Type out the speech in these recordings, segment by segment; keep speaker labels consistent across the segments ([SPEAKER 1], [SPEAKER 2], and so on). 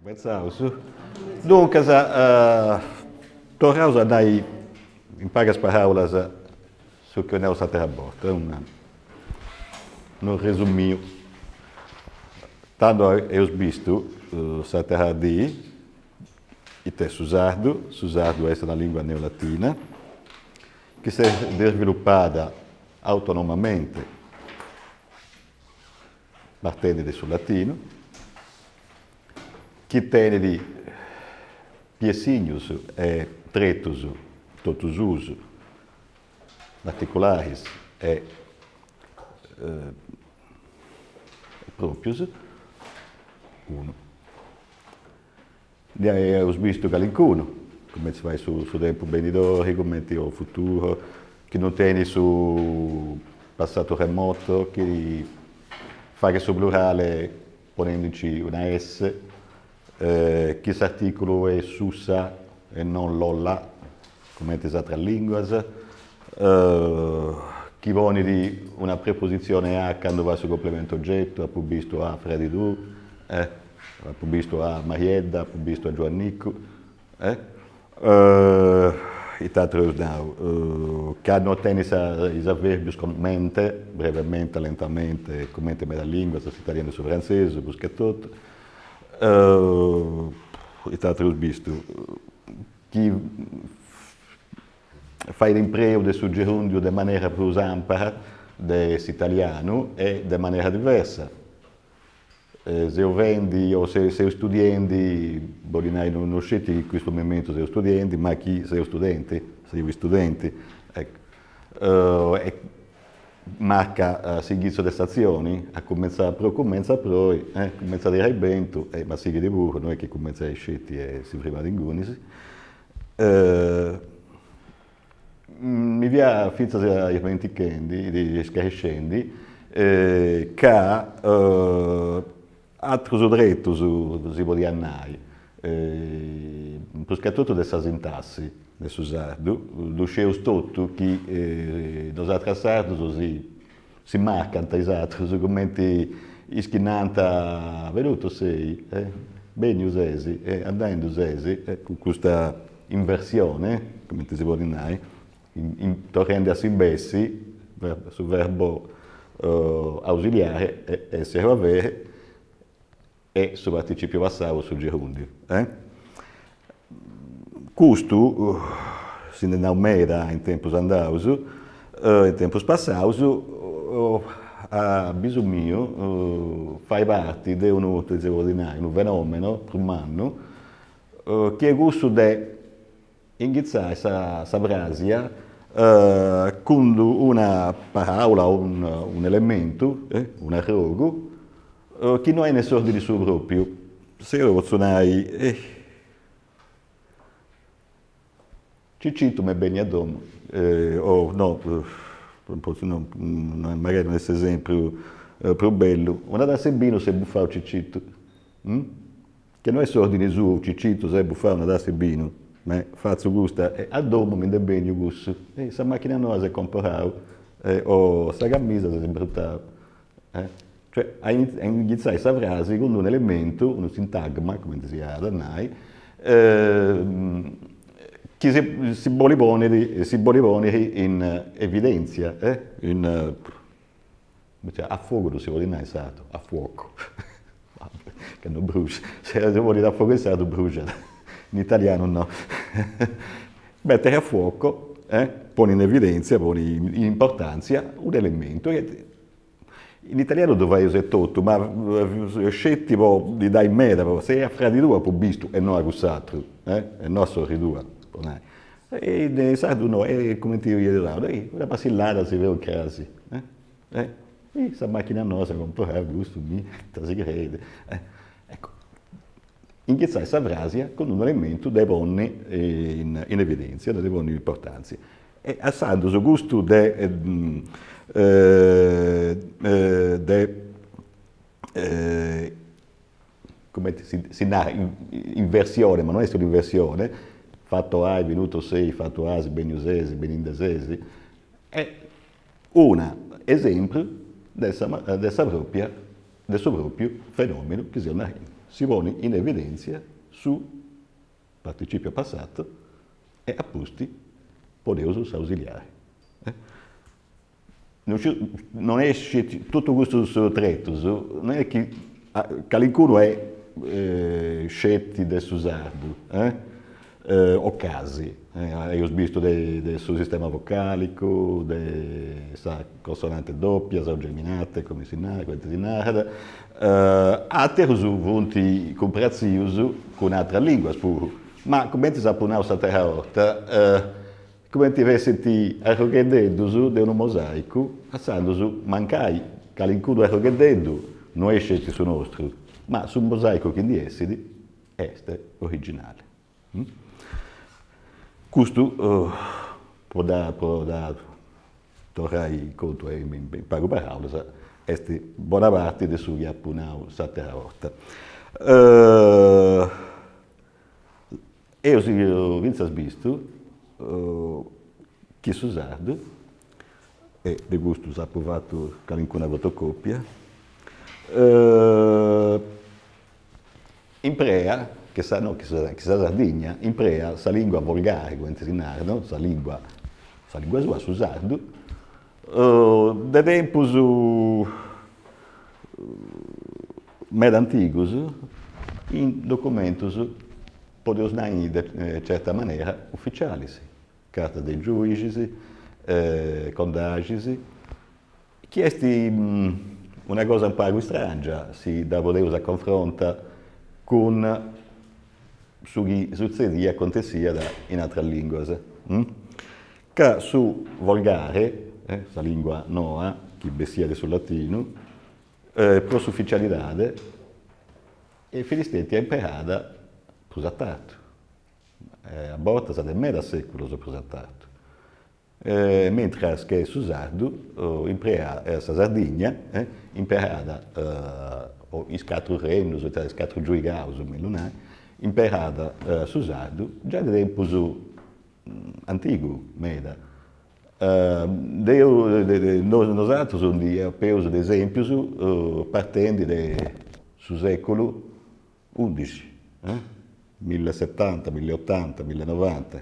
[SPEAKER 1] Cumentzaus. Duncas, torraus a nai in pagas paraulas su chi eus nau s'atera borta, unu resumiu. Tando eus bistu s'atera dì ite est su sardu, su sardu est una lingua neolatina chi s'est desvilupada autonomamente partendi de su latinu, chi tenit piessignus e tretus totu suus, particularis e pròpius, unu. Nd'eus bistu calincunu, cumenti si fait su tempus benidori, cumenti o futuro, chi non tenit su passato remoto, chi faghet su plurale ponendinci una esse, chi s'articulu est su sa e non lo la, cumenti is atras linguas, chi ponit una prepositzione a candu fait su complemento oggetto, apu bistu a fradi tuu, apu bistu a Mariedda, apu bistu a Giuannicu, ita ateru eus nau, ca no tenit is avverbius comente, brevemente, lentamente, cumenti medas linguas, s'italianu e su frantzesu prus che totu, ita ateru eus bistu, chi fait impreu de su gerùndiu de manera prus ampra de s'italianu e de manera diversa. Seu fendi o seu studiendi, bolit nai no sceti chi in custu momentu seu studiendi, ma chi seu studenti, seu istudenti, ecco. E marcat s'inghitzu de s'atzioni, at cumentzau a proi, cumentzat a proi, cumentzat a tirai bentu, ma sighit puru, no est chi cumentzat sceti e si frimat ingunis. Mi fia fintzas ismentichendi, iscarescendi, ca atrus tretus si podiat nai, pruscatotu de sa sintassi de su sardu, ddu scieus totu chi nosatrus sardus si si marcant is atrus cumenti is chi nant venuto sei, benniu ses, andendu ses, cun custa inversione, cumenti si podit nai, torrendi a s'imbessi su verbo ausiliare essere o avere e su participio passau o su gerundiu. Custu, si nd'est nau meda in tempus andaus, in tempus passaus, a bisu miu fait parti de unu, ita si podit nai, unu fenomeno prus mannu, chi est cussu de inghitzai sa fràsia cun una paràula o un'elementu, un'arrogu, chi no est in s'òrdini suu pròpiu. Si deu potzu nai, Cicitu m'est benniu a domu, o no, magari no est s'esempriu prus bellu, una tassa 'e binu s'est bufau Cicitu Che no est s'ordini suu, Cicitu s'est bufau una tassa 'e binu, ma fatzu custa e a domu mi nd'est benniu cussu, e sa machina noa s'est comporau, o sa camisa s'est imbrutau. Cioè a inghitzai sa frasi cun unu elementu, unu sintagma, cumenti si at a nai, chi si si bolit poniri si bolit poniri in evidentzia, in A fogu ddu si podit nai in sardu, a fuoco, ca no bruxat, si si ponit a fogu in sardu bruxat, in italianu no. Mettere a fuoco, poni in evidenzia, poni in importanzia un'elementu chi in italianu ddu faeus etotu, ma sceti po ddi dai meda, po si a fradi tuu apu bistu e no a cuss'aturu, e no a sorri tua, po nai. E in sardu no, e cumenti eus nau, una passillada si feus crasi Eh, ih, sa machina noa s'est comporau custu, mi, ita si creit. Ecco, inghitzai sa frasia cun unu elementu de ponni in in evidenzia, de ponni in importanzia. E intzandus custu de de cumenti si si narat inversione, ma no est un'inversione, fatto hai, venuto sei, fattu as, benniu ses, beninde ses, est Una esempru de sa de sa propria de su propriu fenomenu chi seus narendi. Si ponit in evidèntzia su participio passato e a pustis poneus s'ausiliari. Non est sceti, totu custus tretus non est chi calincunu est sceti de su sardu, o casi, eus bistu de su sistema vocalicu, de sa consonante doppia, sa geminate, come si narat, cumenti si narat, aterus funt cumpratzius cun ateras linguas puru, ma cumenti s'apu nau s'atera 'orta, Cumenti fessint arrogheddeddus de unu mosàicu, intzandus mancai calincunu arrogheddeddu no est sceti su nostru, ma su mosàicu chi ndi essit est originali. Custu po dda po dda torrai contu in pagu paràulas est bona parti de su chi apu nau s'atera 'orta. Eus fintzas bistu chi su sardu, e de custu s'apu fatu calincuna fotocòpia, impreat, chi sa no chi sa chi sa Sardigna impreat sa lingua volgare, cumenti si narat, no, sa lingua sa lingua sua, su sardu, de tempus meda antigus in documentus, podeus nai de certa manera, uficialis, cartas de giuixis, condaxis, chi est una cosa unu pagu istràngia si dda podeus a confronta cun su chi sutzediat, acontessiat in ateras linguas. Ca su volgare, sa lingua noa chi bessiat de su latinu, pro s'uficialidade fit istètia impreada prus a tardu, a bortas de medas sèculos prus a tardu, mentras che su sardu impreat, sa Sardigna impreat, o is catru rennus, is catru giuigaus, mellus nai, impreat su sardu giai de tempus antigu meda. Deu, nosatrus ndi apeus de esempius partendi de su seculu undixi, millesetanta, milleotanta, millenovanta,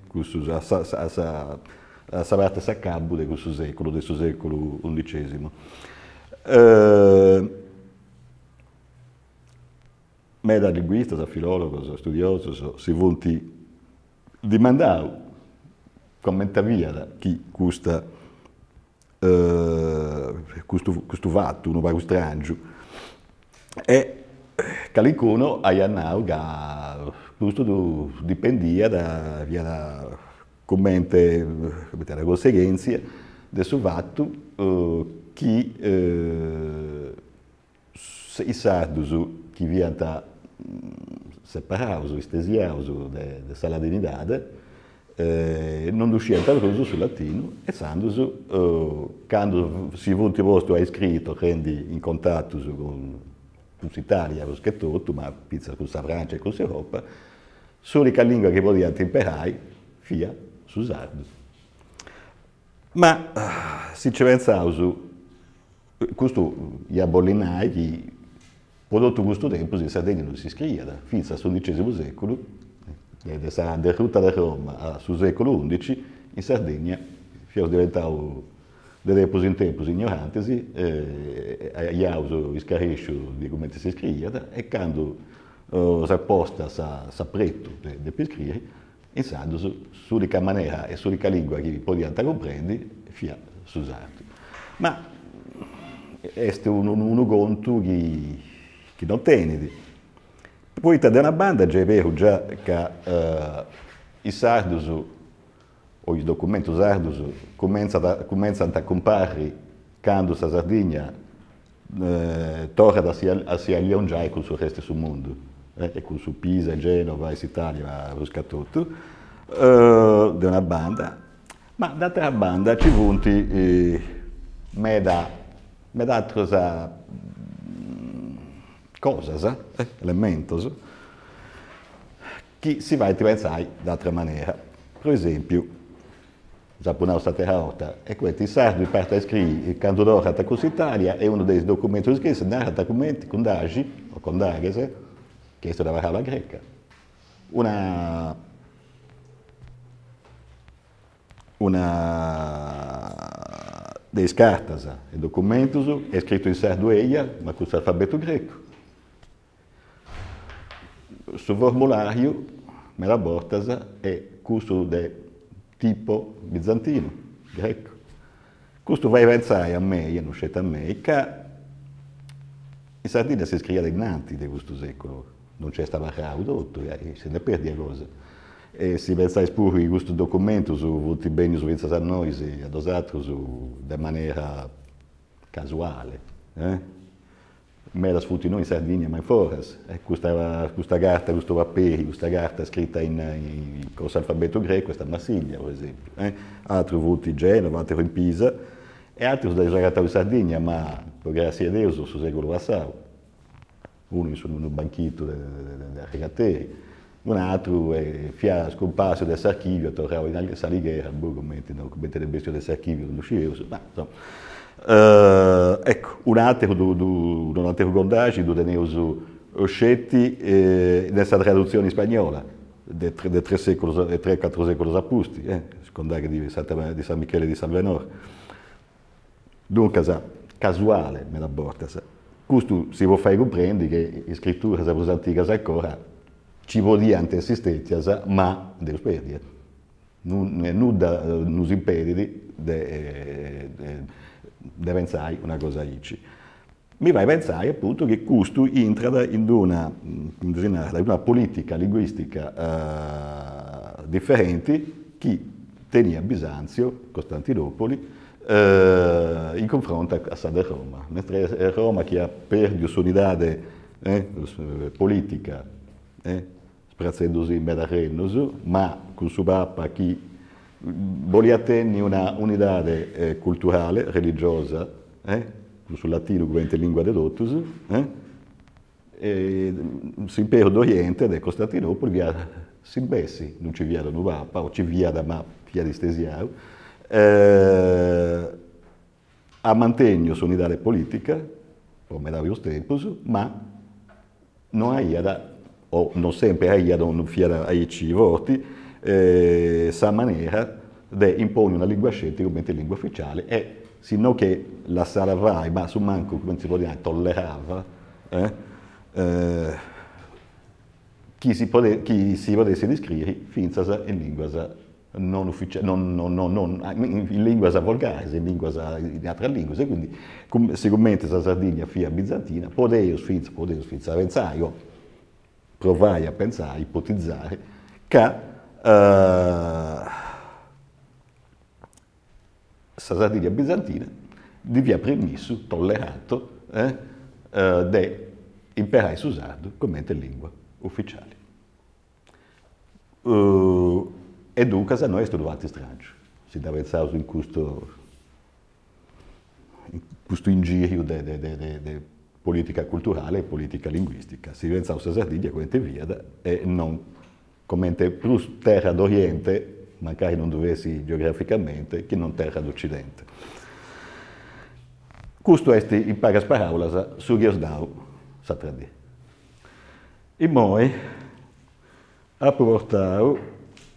[SPEAKER 1] cussus a sa a sa a sa parte 'e s'acabu de cussu seculu, de su seculu undicesimu. Meda linguistas, filòlogos, studiosos si funt dimandau comente fiat chi custa custu custu fatu unu pagu stràngiu e calincunu aiat nau ca custu dipendiat, fiat comente comente una cunseghèntzia de su fatu chi Is sardus chi fiant separaus, istesiaus de sa ladinidade, non ddu sciant prus su latinu e intzandus candu si funt postus a iscriri torrendi in contatus cun s'Italia prus che totu, ma fintzas cun sa Francia e cun s'Europa, s'unica lingua chi podiant imperai fiat su sardu. Ma si nci pentzaus Custu iat bolli nai chi po totu custu tempus in Sardegna non si scriiat, fintzas a s'undicesimu seculu, de sa derruta de Roma a su seculu undixi, in Sardegna fiaus diventaus de tempus in tempus ignorantis, aiaus iscaresciu de cumenti si scriiat e candu s'est posta s'apretu de depi scriri, intzandus s'unica manera e s'unica lingua chi podiant cumprendi fiat su sardu. Ma est unu contu chi chi non tenit, poita de una banda gei beru già ca is sardus o is documentus sardus cumentzant cumentzant a cumparri candu sa Sardigna torrat a si a si alliongiai cun su restu 'e su mundu, e cun su Pisa e Genova e s'Italia prus che totu, de una banda, ma de atera banda nci funt meda meda ateras cosas, elementos, chi si faint pentzai de atera manera. Pro esempiu S'apu nau s'atera 'orta, e cumenti is sardus imparant a iscriri candu torrant cun s'Italia e unu de is documentus scritus narat cumenti Cundaxi, o Condaghes. Chi est una paraula greca, una una de is cartas e documentus est scritu in sardu eia, ma cun s'alfabetu grecu. Su formulariu meda bortas est cussu de tipo bizantinu, grecu. Custu fait pentzai a mei, e no sceti a mei, ca in Sardinnia si scriiat innanti de custu seculu, non nc'est abarrau totu, si nd'est perdia cosa. E si pentzais puru chi custus documentus funt bennius fintzas a nois, a nosatrus, de manera casuale, Medas funt no in Sardigna ma in foras, e custa custa carta, custu paperi, custa carta scrita in cun s'alfabetu grecu est a Marsiglia, pro esempiu, aterus funt in Genova, aterus in Pisa e aterus dd'eus agatau in Sardigna, ma po grassia 'e Deus su seculu passau, unu in unu banchitu de de arregateri, un'ateru fiat scumpassiu de s'archiviu e torrau in S'Alighera, boh cumenti no, cumenti nd'est bessiu de s'archiviu non ddu scieus, ma insoma. Eccu, un'ateru ddu ddu un'ateru condaxi ddu teneus sceti de sa tradutzioni ispagnola de de tres seculus de tres cuatru seculus a pustis, su condaghe di Santa di San Michele di San Venor. Duncas, casuale meda bortas. Custu si podit fai cumprendi che is scrituras prus antigas ancora nci podiant essi stetias, ma dd'eus perdias. Nudda nos impedit de de pentzai una cosa aici. Mi fait pentzai apuntu chi custu intrat in d'una, cumenti si narat, in una politica linguistica diferenti chi teniat Bisanzio, Costantinopoli, in cunfrontu a sa de Roma, mentre Roma chi at perdiu s'unidade politica spratzendusì in meda rennus, ma cun su Papa chi boliat tenni una unidade culturale, religiosa, cun su latinu cumenti lingua de totus, e s'imperu d'Oriente de Costantinopoli fiat s'imbessi, non nci fiat unu papa, o nci fiat ma fiat istesiau, at mantenniu s'unidade politica po meda prus tempus, ma no aiat, o non sempri aiat, o non fiat aici forti, sa manera de imponni una lingua sceti cumenti lingua uficiali e si no che lassat fai, ma a su mancu, cumenti si podit nai, tollerava chi si chi si podessit iscriri fintzas in linguas non non non non in linguas volgares, in linguas in ateras linguas e quindi sigumenti sa Sardigna fiat bizantina podeus fintzas podeus fintzas pentzai o provai a pentzai, ipotizare, ca sa Sardigna bizantina ddi fiat permissu, tollerato, de imperai su sardu comente lingua uficiali. E duncas no est unu fatu istràngiu, si dda pentzaus in custu in custu ingìriu de de de de politica culturale e politica linguistica, si pentzaus sa Sardigna comente fiat e non comente prus terra d'Oriente, mancari non ddu fessit geograficamente, chi non terra d'Occidente. Custu est in pagas paraulas su chi eus nau s'atra dì. Immoi apu portau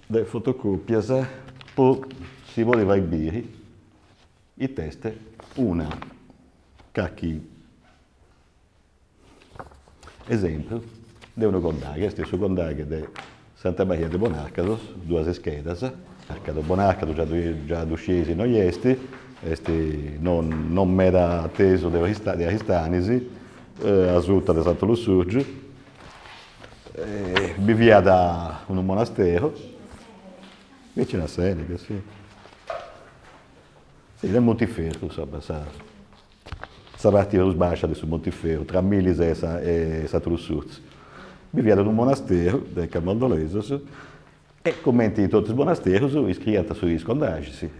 [SPEAKER 1] de fotocopias po si podi fai biri it'est una carchi esempru de unu condaghe, est su condaghe de Santa Maria de Bonarcados, duas ischedas, Bonarcado già ddu scieis innoi est, est non non meda atesu de de Aristanis, asuta de Santu Lussurgiu, bi fiat unu monasteru, vicinu a Sèneghe, si, si de Montiferru, insoma, sa sa parti prus bascia de su Montiferru, tra Milis e e Santu Lussurzu. Bi fiat unu monasteru de Camaldolesos e cumenti in totu is monasterus iscriiant su is condaxis,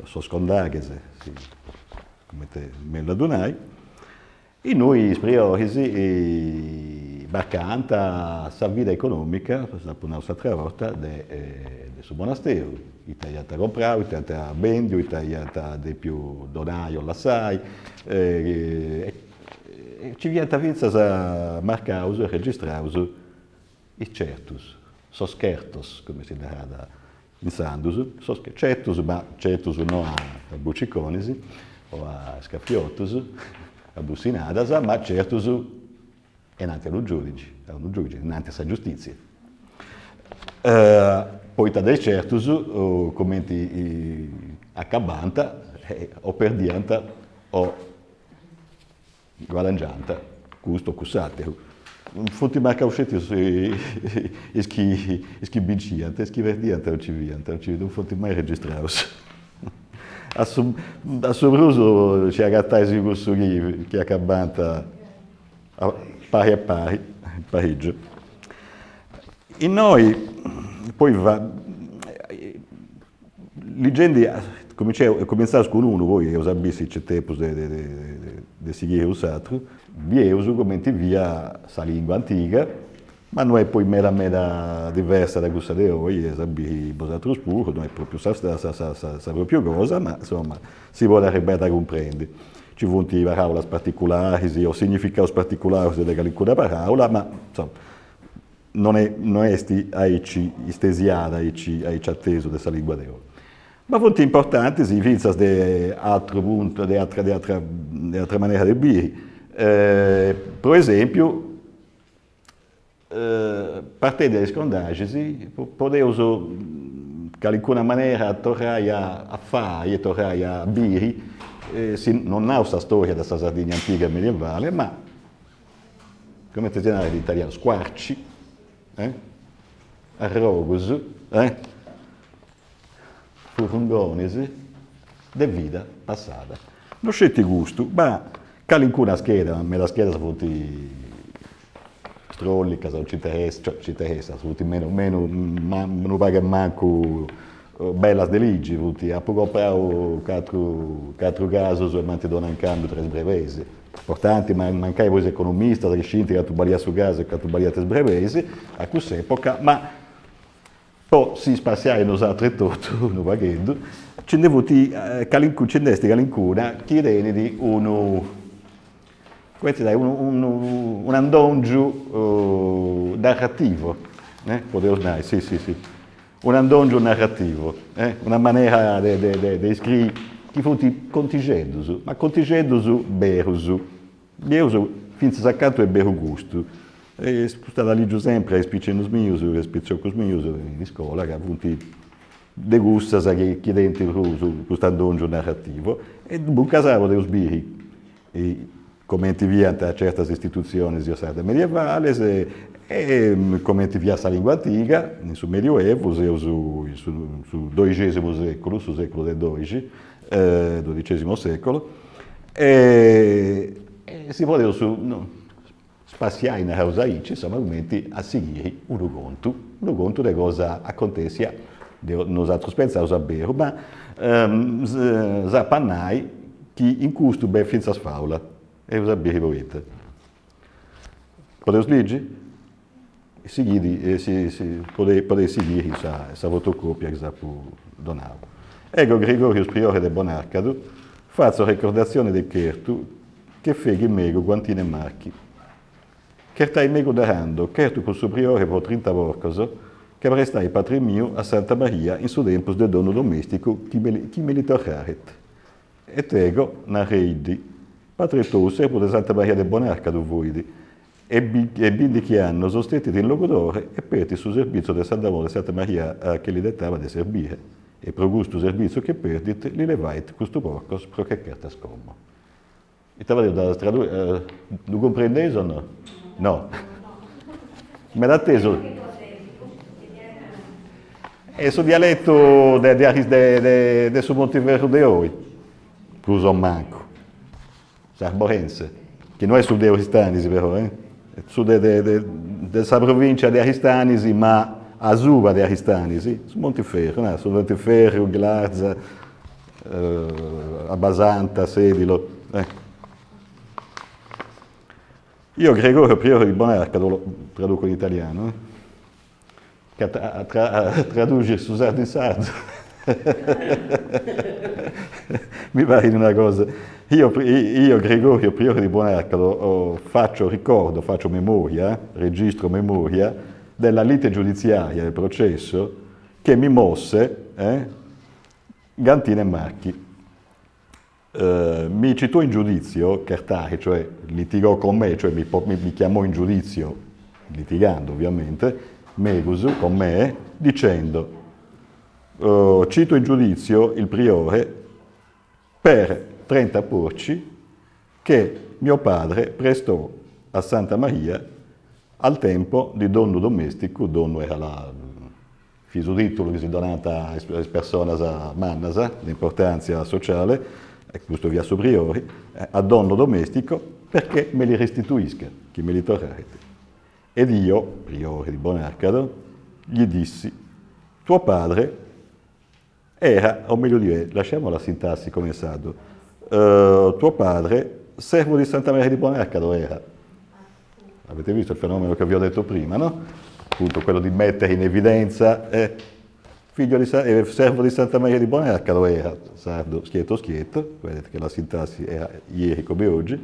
[SPEAKER 1] sos condaghes, cumenti mellus a ddu nai, innui is prioris marcànt sa vida economica, dd'apu nau s'atera 'orta, de su monasteru, ita iant comprau, ita iant bendiu, ita iant depiu donai o lassai, e nci fiant fintzas marcaus e registraus. Is certus, sos chertos, come si narat insandus, sos certus, ma certus no a buciconis o a iscafiotus, a bussinadas, ma certus innanti a unu giudici, a unu giudici, innanti a sa giustizia. Poita de is certus, cumenti acabant, o perdiant o guadangiant custu o cuss'ateru. Funt marcaus sceti is chi is chi binciant, is chi perdiant non nci fiant, non funt mai registraus. A su a su prus nci agatais cussu chi chi acabant pari a pari, parìgiu. Innoi poi Ligendi, cumintzaus cun unu, poi eus a biri si nc'est tempus de de sighiri cun s'atru, bieus cumenti fiat sa lingua antiga, ma no est poi meda meda diversa de cussa de oi, eis a biri bosatrus puru, no est propriu sa sa propriu cosa, ma insoma si podit arribai a dda cumprendi. Nci funt paraulas particularis o significaus particularis de calincuna paraula, ma insoma non est no est aici istesiada, aici aici atesu de sa lingua de oi. Ma funt importantis fintzas de atru puntu, de atra de atra de atra manera de biri. Pro esempiu partendi de is condagis podeus in calincuna manera torrai a fai e torrai a biri, si non nau sa storia de sa Sardigna antiga e medievale, ma Comente si narat in italianu, squarci, eh? Arrogus, eh? Furrungonis de vida passada. No sceti custu, ma calincuna scheda, ma medas schedas funt strollicas, non nci interessat, cioè nci interessat, funt menu menu unu pagu e mancu bellas de ligi, funt, apu comporau catru catru casus e m'ant donau in cambiu tres brebeis. Importanti, ma mancai po is economistas chi scint cantu baliat su casu e cantu baliant is brebeis a cuss'epoca, ma po si spassiai nosatrus etotu unu pagheddu, nci ndi funt calincuna, nci nd'est calincuna chi tenit unu, cumenti nai, unu unu un'andongiu narrativo, podeus nai, si si si Un'andòngiu narrativu, una manera de de de iscriri chi funt contixeddus, ma contixeddus berus, bieus fintzas a cantu est beru custu. E custa dda lìgiu sempri a is picinnus mius, a is piciocus mius in iscola, ca funt de cussas chi chi tenint prus custu andòngiu narrativu. E duncas podeus biri comenti fiant certas istitutzionis sardas medievales e comenti fiat sa lingua antiga in su Medioevu, seus in su doixesimu seculu, su seculu de doixi, dodicesimo secolo, e si podeus spassiai, naraus aici, insoma, cumenti a sighiri unu contu, unu contu de cosa acontessia, deu nosatrus pentzaus a beru, ma s'apu a nai chi in custu b'est fintzas faula, eus a biri poita. Podeus ligi? Sighidi, si si podeis sighiri sa sa fotocopia chi s'apu donau. Ego Gregorius priore de Bonarcadu fatzo recordatzione de chertu Che feghi megu Guantine Marchi. Chertai megu narando, chertu cun su priore pro trinta porcos, che prestai patri miu a Santa Maria in su tempus de donnu domesticu chi me chi me li torraret. Et ego nareiddi, patre tou serbu de Santa Maria de Bonarcadu fuit, e e bindichi annos stetit in Logudore e pertit su serbitzu de sa domo de Santa Maria che li detabat de serbire, e pro custu serbitzu che perdit li levait custu porcos pro che chertas como. Ita fadeus, dda traduis, ddu cumprendeis o no? No. Meda atesu. Est su dialetu de de de de su Montiferru de oi, prus o mancu, s'arborense, chi no est su de Aristanis però, eh, est su de de de sa provincia de Aristanis, ma asuba de Aristanis, su Montiferru, na, su Montiferru, Ghilarza Abbasanta, Sedilo. Eh. Io Gregorio Priore di Bonarcado, lo traduco in italiano, eh? Che a, tra, a traduxi su sardu in sardu mi parit una cosa. Io, io Gregorio Priore di Bonarcado faccio ricordo, faccio memoria, registro memoria. Della lite giudiziaria del processo che mi mosse eh, Gantine Marchi. Eh, mi citò in giudizio chertai, cioè litigò con me, cioè mi, mi, mi chiamò in giudizio, litigando ovviamente, megus con me, dicendo eh, cito in giudizio il priore per 30 porci che mio padre prestò a Santa Maria al tempo di donnu domesticu, donnu era la fit su titulu chi si donàt a is personas mannas de importantzia sociale, e custu fiat su priori, a donno domestico perché me li restituisca, chi me li torraret. Ed io, priore di Bonarcado, gli dissi, tuo padre era, o meglio dire, lasciamo la sintassi come è stato, uh, tuo padre, servo di Santa Maria di Bonarcado era. Avete visto il fenomeno che vi ho detto prima, no? Appunto quello di mettere in evidenza, eh, figlio di, eh, servo di Santa Maria di Bonarcado era, sardo schietto schietto, vedete che la sintassi era ieri come oggi,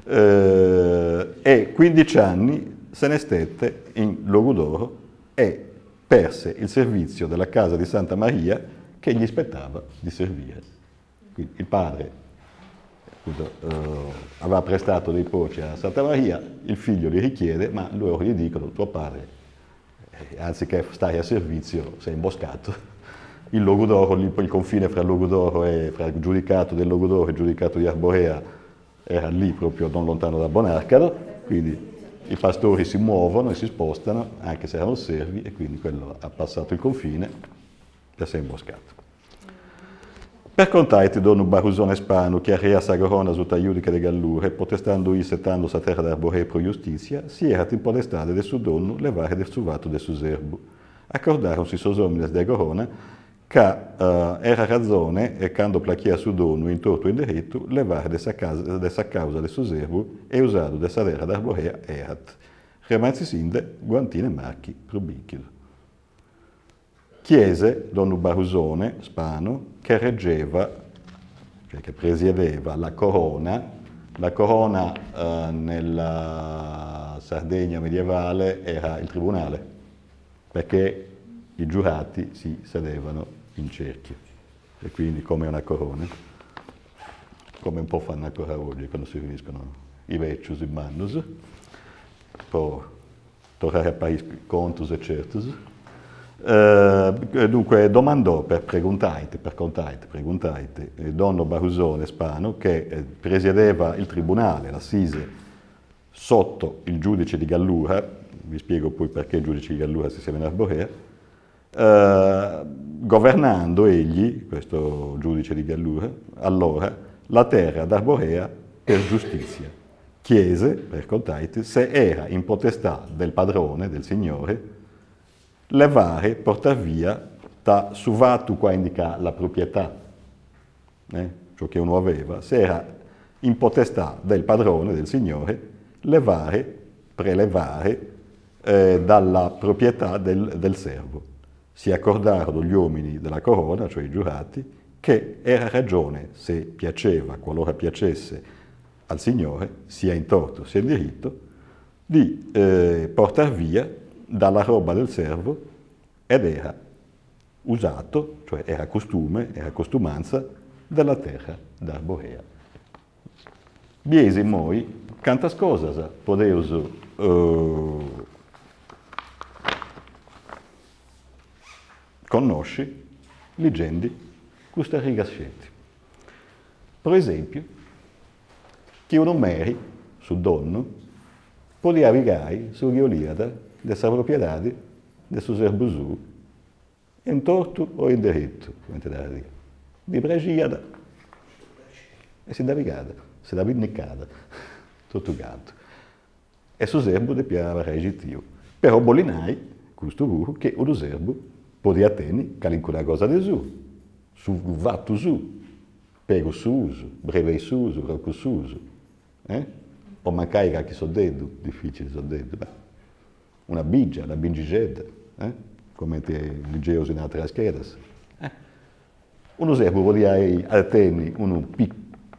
[SPEAKER 1] eh, e 15 anni se ne stette in Logudoro e perse il servizio della casa di Santa Maria che gli spettava di servire. Quindi il padre appunto, eh, aveva prestato dei porci a Santa Maria, il figlio li richiede, ma loro gli dicono tuo padre, eh, anziché stare a servizio, si è imboscato. Il Logudoro, il confine fra il Logudoro e fra il giudicato del Logudoro e il giudicato di Arborea era lì proprio non lontano da Bonarcado, quindi i pastori si muovono e si spostano, anche se erano servi, e quindi quello ha passato il confine e si è imboscato. Per contait donnu Barusone Spanu chi arreat sa corona sutta iudiche de Gallura e potestando isse tando sa terra de Arborea pro justizia, si erat in podestade de su donnu levare de su vatu de su serbu. Accordaronsi sos omines de corona ca era razone, e cando plachiat su donnu in tortu e in deretu, levare de sa casa de sa causa de su servu e usadu de sa terra d'Arborea erat. Remanzisinde Guantine Marchi pro binchidu. Chiese donnu Barusone Spanu che reggeva, cioè che presiedeva la corona, la corona eh, nella Sardegna medievale era il tribunale, perché i giurati si sedevano in cerchio, e quindi come una corona, come un po' fanno ancora oggi quando si riuniscono i vecchius, i mannus, po torrare a fai contus e certus. Eh, dunque domandò per preguntait, per contait, preguntait, donno Barusone Spanu, che eh, presiedeva il tribunale, l'assise, sotto il giudice di Gallura, vi spiego poi perché il giudice di Gallura si chiama in Arborea, eh, governando egli, questo giudice di Gallura, allora, la terra d'Arborea per giustizia. Chiese, per contait, se era in potestà del padrone, del signore, levare, portar via da su vatu qua indica la proprietà, eh, ciò che uno aveva, se era in potestà del padrone, del signore, levare, prelevare eh, dalla proprietà del, del servo. Si accordarono gli uomini della corona, cioè i giurati, che era ragione, se piaceva, qualora piacesse al Signore, sia in torto sia in diritto, di eh, portar via dalla roba del servo ed era usato, cioè era costume, era costumanza della terra d'Arborea. Bieis immoi cantas cosas podeus uh, connosci ligendi custas rigas sceti. Pro esempiu, chi unu meri, su donnu, podiat pigai su chi 'oliat de sa propriedadi de su serbu suu, in tortu o in deretu, cumenti narat, ddi praxiat e si dda pigat, si dda pinnicat, totu cantu. E su serbu depiat abarrai citiu. Però bolit nai, custu puru, chi unu serbu podiat tenni calincuna cosa de suu, su fatu suu, pegus suus, brebeis suus, procus suus, eh? O mancai calchi soddeddu, dificili soddeddu, ma una bingia, una bingixedda, eh? Cumenti ligeus in ateras schedas, eh? Unu serbu podiat tenni unu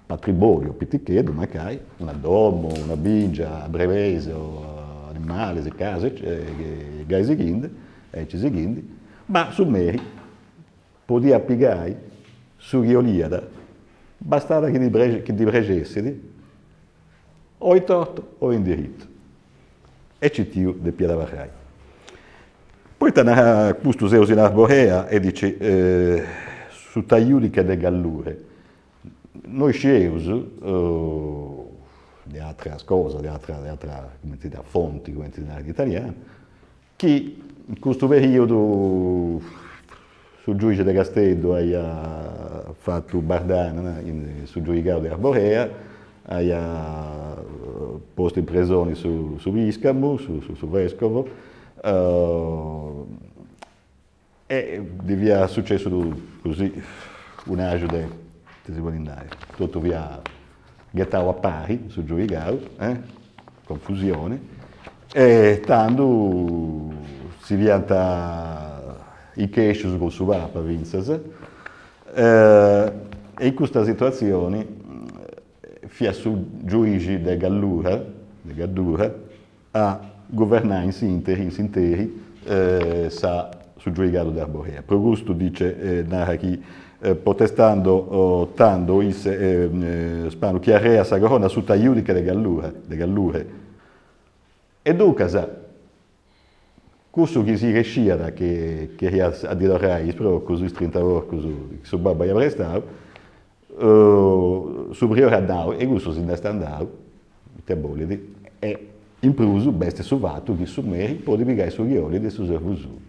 [SPEAKER 1] patrimoniu piticheddu, mancai, una domu, una bingia, brebeis o. Animalis, casu e gai sighindi, aici sighindi, ma su meri podiat pigai su chi 'oliat, bastat chi ddi praxessit, o in torto o in dirittu. E citiu depiat abarrai. Poita narat custu seus in Arborea e dici sutta iudice de Gallure. Noi scieus de ateras cosas, de atera de atera cumenti si narat fonti, cumenti si narat in italianu, chi in custu periodu su giudice de Casteddu aiat fatu bardana in su giuigau de Arborea, aiat postu in presoni su su piscamu, su su vescovo, e ddi fiat sucessu così un'axu de, ita si podit nai, totu fiat ghetau a pari, su giuigau, eh, confusione, e tandu si fiant inchescius cun su papa fintzas, e in custa situatzioni fiat su giuixi de Gallura, de Gaddura, a guvernai in s'interi, in s'interi, sa su giuigadu de Arborea. Pro custu dice, narat chi protestando tando isse Spanu chi arreat sa corona sutta iudice de Gallura, de Gallure. E duncas cussu chi si cresciat chi cheriat a ddi torrai is procus, is trinta porcus chi su babbu aiat prestau, su priore at nau, e cussu si nd'est andau, ite bolit, e in prus b'est su fatu chi su meri podit pigai su chi 'olit de su servu suu.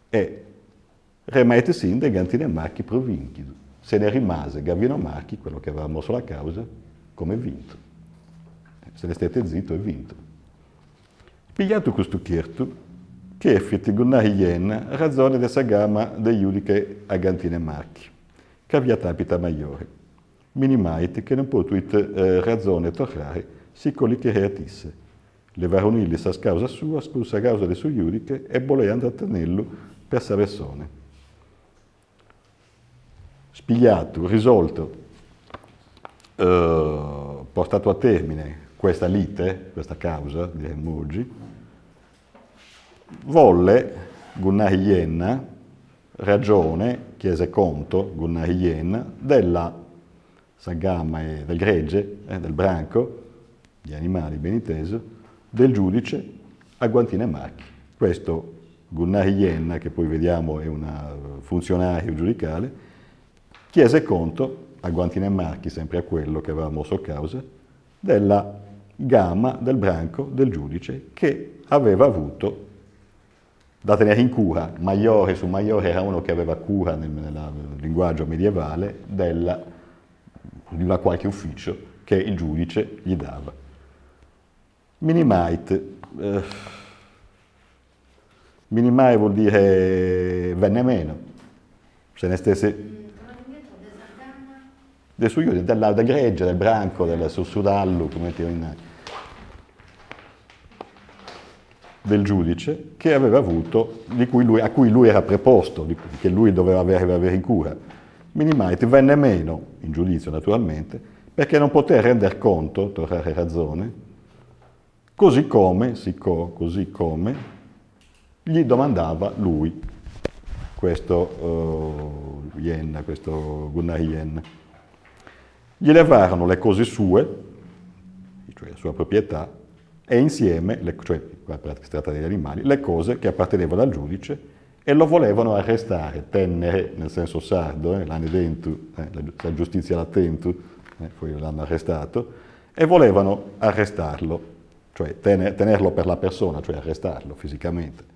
[SPEAKER 1] E remaet-sinde Gantine Marchi pro vinchidu, se ne rimase Gavino Marchi, quello che aveva mosso la causa, come vinto. Se ne stette zitto e vinto. Pigliatu custu chertu, cherfit Gunnahi Jenna razone de sa gama de iudiche a Gantine Marchi, ca fiat apita majore. Minimait che non potuit razone torrare sico li cheriat isse. Levaronilli sas causas suas cun sa causa de su iudiche e boleant tenellu per sa pessone. Spigliatu, risolto, portato a termine questa lite, questa causa, diremmo oggi, volle Gunnahi Jenna ragione, chiese conto, Gunnahi Jenna, della sa gama del gregge, eh, del branco, di animali ben inteso, del giudice a Guantine Marchi. Questo Gunnahi Jenna, che poi vediamo è un funzionario giudicale, chiese conto a Guantine Marchi, sempre a quello che aveva mosso causa, della gama del branco del giudice che aveva avuto da tenere in cura, maiore su maiore era uno che aveva cura nel, nel linguaggio medievale della, di una qualche ufficio che il giudice gli dava. Minimait, eh, minimai vuol dire venne meno, se ne stesse de su giudice, della, del gregge, del branco, del su su tallu, cumenti 'olit nai, del giudice che aveva avuto, di cui lui, a cui lui era preposto, di, che lui doveva avere, avere in cura. Minimait venne meno, in giudizio naturalmente, perché non poté render conto, torrare ragione, così come, siccò, così come, gli domandava lui, questo uh, Jenna, questo Gunnar Jenna. Gli levarono le cose sue, cioè la sua proprietà, e insieme, le, cioè qua si tratta degli animali, le cose che appartenevano al giudice e lo volevano arrestare, tennere nel senso sardo, eh, l'ane dentu, eh, la, la giustizia l'ha tentu, eh, poi l'hanno arrestato, e volevano arrestarlo, cioè tenerlo per la persona, cioè arrestarlo fisicamente.